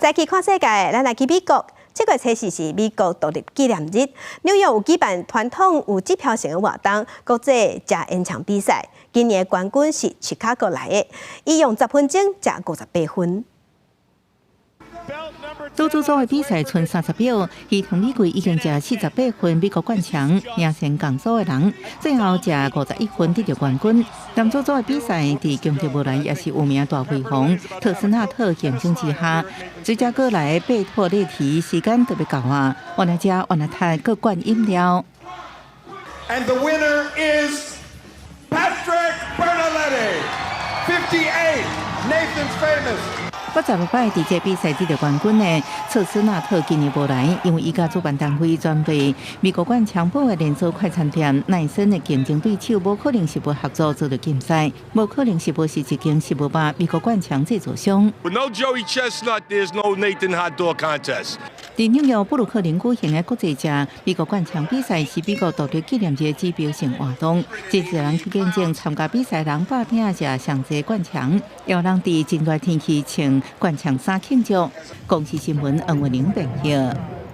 再去看世界，咱來去美國。這個初四是美國獨立紀念日，紐約有舉辦傳統有指標性的活動，國際食煙腸比賽。今年的冠軍是芝加哥來的，伊用10分鐘食58份。組組組的比賽賰30秒，伊同李貴已經食48份美國灌腸，領先共組的人，最後食51份得著冠軍。男組組的比賽佇強德無來也是有名大肥王特斯納特競爭之下，芝加哥來的貝托列提時間特別夠啊，原來食原來嘆閣灌飲料。 And the winner is Patrick Bertoletti, 58, Nathan's Famous. 86擺佇這比賽得著冠軍的策斯納特今年無來，因為伊佮主辦單位專賣美國灌腸堡的連鎖快餐店奈森的競爭對手無可能食物合作做著禁賽，無可能食物是一間食物吧美國灌腸製造商。 With no Joey Chestnut, there's no Nathan Hot Dog Contest. 佇紐約布魯克林舉行的國際食美國灌腸比賽是美國獨立紀念日指標性活動，真濟人去見證參加比賽人百拼食上濟灌腸，有人佇真熱天氣穿灌腸衫慶祝。公視新聞黃文玲編譯。